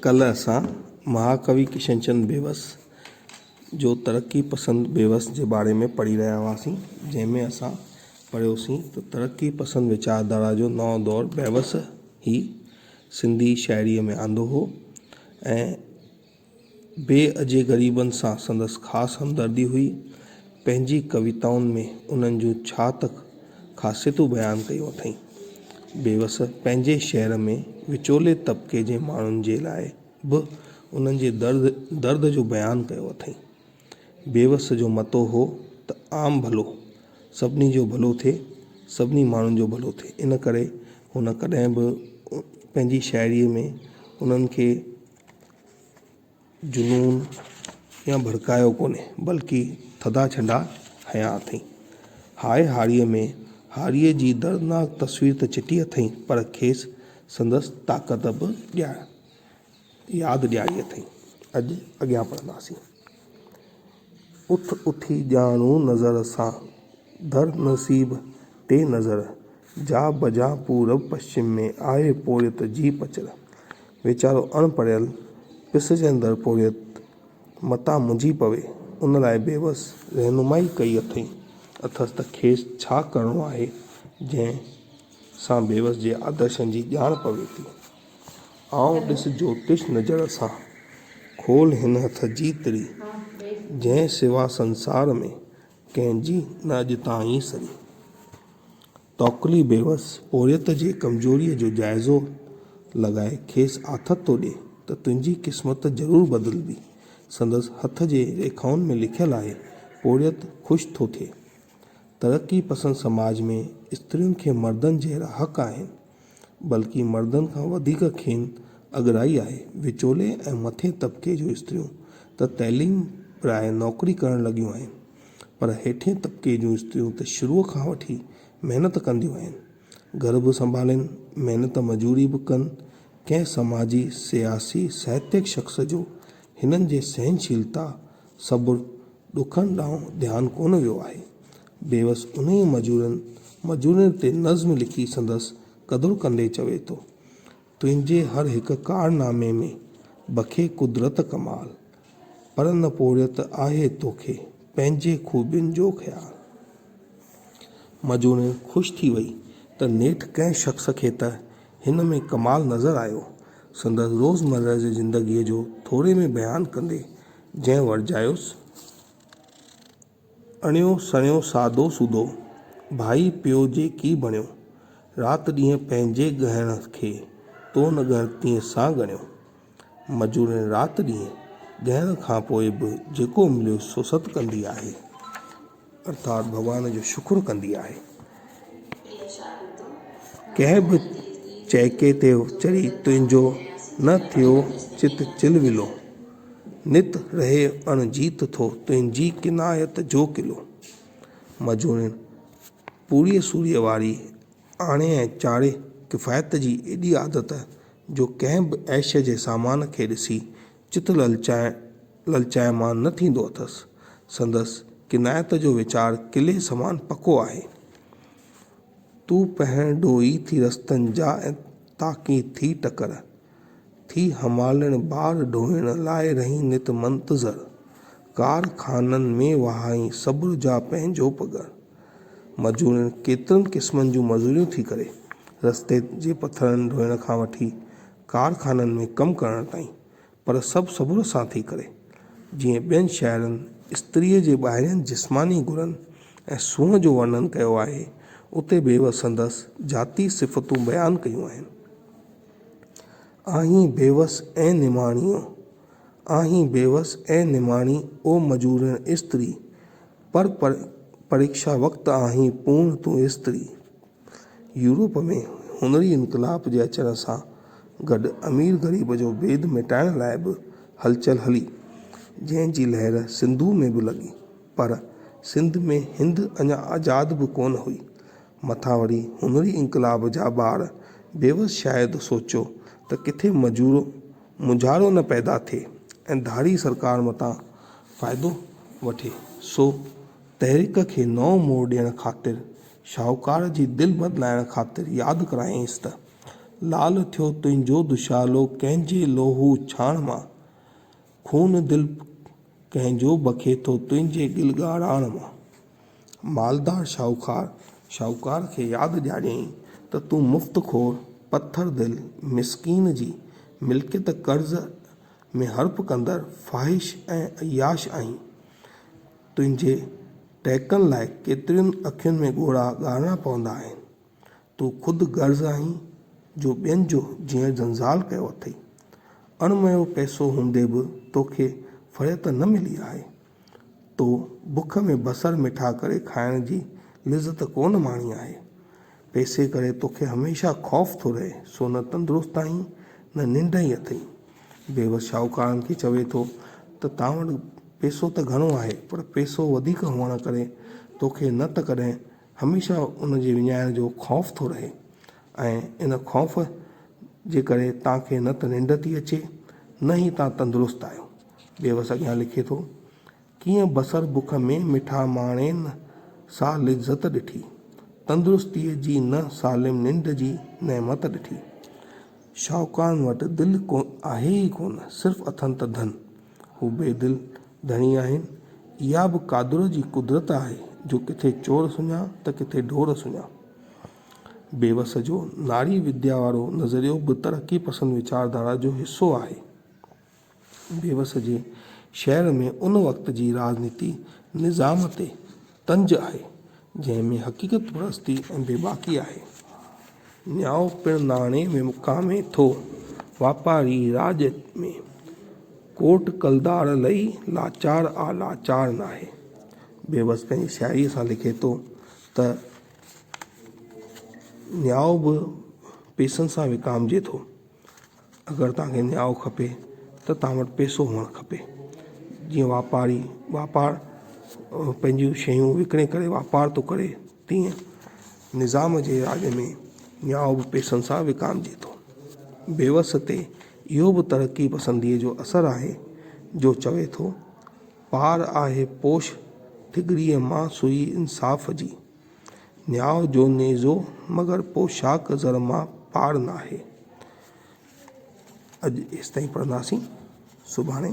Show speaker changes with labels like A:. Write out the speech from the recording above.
A: ڪلهه اسان مهاڪوي ڪشنچند بيوس جو ترقي پسند بيوس جي باري ۾ پڙهي رهيا هئاسين جنهن ۾ اسان پڙهيوسين ته ترقي پسند ويچارڌارا جو نئون دور بيوس ئي سنڌي شاعريء ۾ آندو هو ۽ بي اجهي غريبن سان سندس خاص همدردي هئي. پنهنجي ڪويتائن ۾ انهن جون ڇا ته خاصيتون بيان ڪيون اٿئين. بيوس پنهنجي شعر ۾ وچولي طبقي جي ماڻهن جي لاء به انهن جي درد درد جو بيان ڪيو اٿئين. بيوس جو متو هو ته عام ڀلو، سڀني جو ڀلو ٿئي، سڀني ماڻهن جو ڀلو ٿئي. ان ڪري هن ڪڏهن به پنهنجي شاعريء ۾ انهن کي جنون يا ڀڙڪايو ڪونهي، بلڪ ٿڌا ڇنڊا هنيا اٿئين. هاء هاريء ۾ هاريء جي دردناڪ تصوير ته چٽي اٿئين، پر کيس سندس طاقت به ياد ڏياري اٿئين. اڄ اڳيان پڙهنداسين. اٿ اٿي ڄاڻو نظر سان، ڌر نصيب تي نظر، جا بجا پورب پشچم ۾ آهي پورهيت جي پچر. ويچارو اڻ پڙهيل پسجندڙ پورهيت متان منجهي پوي، ان لاء بيوس رهنمائي ڪئي اٿئي اٿس ته کيس ڇا ڪرڻو آهي، جنهن سان بيوس جي آدرشن جي ڄاڻ پوي ٿي. آئون ڏس جوتش نظر سان، کول هن هٿ جي تري، جنهن سوا سنسار ۾، ڪنهن جي نه اڄ تائين سري. توڪلي بيوس پورهيت جي ڪمزوريء جو جائزو لڳائي کيس آٿت ٿو ڏئي ته تنهنجي قسمت ضرور بدلبي. سندس هٿ جي ريکائن ۾ لکيل آهي، پورهيت خوش ٿو ٿئي. ترقي پسند سماج ۾ استرين کي مردن جهڙا حق آهن. بلڪ مردن کان وڌيڪ کين اڳرائي آهي. وچولي ۽ مٿين طبقي جون استريون ته تعليم پرائي نوڪري ڪرڻ لڳيون آهن، پر هيٺين طبقي جون استريون ته شروع کان وٺي محنت ڪنديون آهن. گهر به سنڀالين، محنت مزوري به ڪن. ڪنهن سماجي، سياسي، ساهتيڪ شخص جو هنن جي سهنشيلتا، صبر، ڏکن ڏانهن ڌيان ڪونه ويو آهي. بيوس انهيء مزورن مزورڻ تي نظم لکي سندس قدر ڪندي چوي ٿو، تنهنجي هر هڪ ڪارنامي ۾ بکي قدرت ڪمال، پر نه پورهيت آهي توکي پنهنجي خوبين جو خيال. مزورڻ خوش ٿي وئي ته نيٺ ڪنهن شخص کي ته هن ۾ ڪمال نظر آيو. سندس روزمره جي زندگيء جو ٿوري ۾ بيان ڪندي جنهن ورجايس، اڻيو سڻيو سادو سودو، ڀائي پيو جيڪي بڻيو، رات ڏينهن پنهنجي ڳهڻ کي، تو نه ڳڻتيء سان ڳڻيو. مزورڻ رات ڏينهن ڳهڻ کان پوء به جيڪو مليو سو ست ڪندي آهي. ارٿات ڀڳوان جو شڪر ڪندي آهي. ڪنهن به چئڪي تي چڙهي تنهنجو نه ٿيو چت چلولو. نت رهي اڻ جيت ٿو تنهنجي قناعت جو قلعو. مجوڻين پوريء سوريء واري آڻي ۽ چاڙهي ڪفايت جي ايڏي عادت جو ڪنهن به عيش جي سامان کي ڏسي چت للچائمان نه ٿيندو اٿس. سندس قناعت جو ويچار قلعي سمان پڪو آهي. تون پهڻ ڍوئي ٿي رستن جا ۽ تاڪين ٿي ٽڪر. ٿي حمالڻ بار ڍوئڻ لاء رهين نت منتظر. ڪارخانن ۾ وهائين صبر جا پنهنجو پگهر. مزورڻ ڪيترن قسمن جون مزوريون ٿي ڪري. رستي جي پٿرن ڍوئڻ کان وٺي ڪارخانن ۾ ڪم ڪرڻ تائين، پر سڀ صبر سان ٿي ڪري. جيئن ٻين شاعرن استريء جي ٻاهرين جسماني گڻن ۽ سونهن جو ورنن ڪيو آهي، اتي بيوس سندس ذاتي صفتون بيان ڪيون آهن. آهين بيوس ۽ نماڻيء، آهين بيوس ۽ نماڻي او مزورڻ استري، پر پريکشا وقت آهين پورڻ تون استري. يورپ ۾ هنري انقلاب جي اچڻ سان گڏ امير غريب جو ڀيد مٽائڻ لاء به هلچل هلي، جنهن جي لهر سنڌوء ۾ به لڳي، پر سنڌ ۾ هند اڃا آزاد به ڪونه هئي. مٿان وري هنري انقلاب جا ٻار بيوس شايد سوچيو ته ڪٿي مونجهارو نه پيدا ٿئي ۽ ڌاري سرڪار متان فائدو وٺي، سو تحريڪ کي نئون موڙ ڏيڻ خاطر شاهوڪار جي دل بدلائڻ خاطر ياد ڪرايائينس ته، لال ٿيو تنهنجو دشالو ڪنهن جي لوهو ڇاڻ مان. خون دل ڪنهن جو بکي ٿو تنهنجي ڳل ڳاڙاڻ مان. مالدار شاهوڪار شاهوڪار کي ياد ڏياريائين ته تون مفت خور، پٿر دل، مسڪين جي ملڪيت قرض ۾ هڙپ ڪندڙ، فاحش ۽ عياش آهين. تنهنجي ٽهڪن لاء ڪيترين اکين ۾ ڳوڙها ڳاڙڻا پوندا آهن. تون خود غرض آهين جو ٻين جو جيئڻ جنجال ڪيو اٿئي. اڻ ميو پئسو هوندي به توکي فرحت نه ملي آهي. تو بک ۾ بصر مٺا ڪري کائڻ جي لذت ڪونه ماڻي آهي. پئسي ڪري توکي هميشه خوف ٿو رهي، سو نه تندرست آهين نه ننڊ ئي اٿئي. بيوس شاهوڪارن کي چوي ٿو ته تان وٽ پئسو ته گهڻو آهي پر پئسو وڌيڪ هئڻ ڪري توکي نه ته ڪڏهن هميشه ان جي وڃائڻ جو خوف ٿو رهي ۽ ان خوف جي ڪري تان کي نه ته ننڊ ٿي اچي نه ئي تان تندرست آهيو. بيوس اڳيان لکي ٿو، ڪيئن بصر بک ۾ مٺا ماڻين سا لذت ڏٺي، تندرستيء جي نه سالم ننڊ جي نعمت ڏٺي. شاهوڪارن وٽ دل آهي ئي ڪونه، صرف اٿن ته ڌن. هو بي دل ڌڻي آهن. اها به قادر جي قدرت آهي جو ڪٿي چور سڃا ته ڪٿي ڍور سڃا. بيوس جو ناري وديا وارو نظريو به ترقي پسند ويچارڌارا جو حصو آهي. بيوس جي شعر ۾ ان وقت جي راڄنيتي نظام تي طنز آهي، جنهن ۾ حقيقت پرستي ۽ بيباڪي آهي. نياء پڻ ناڻي ۾ مقامي ٿو، واپاري راڄ ۾. ڪوٽ ڪلدار لئي لاچار آ لاچار ناهي. بيوس پنهنجي شاعريء سان لکي ٿو ته نياء به پيسن سان وڪامجي ٿو. اگر توهان کي نياء کپي ته توهان وٽ پئسو هئڻ کپي جيئن واپاري واپار پنهنجون شيون وڪڻي ڪري واپار ٿو ڪري تيئن نظام جي راڄ ۾ نياء به پئسن سان وڪامجي ٿو بيوس تي اهو به ترقي پسنديء جو اثر آهي جو چوي ٿو پار آهي پوش ٺڳريء مان سوئي انصاف جي نياء جو نيزو مگر پوشاڪ زر مان پار ناهي. اڄ ايستائين پڙهنداسين سڀاڻي.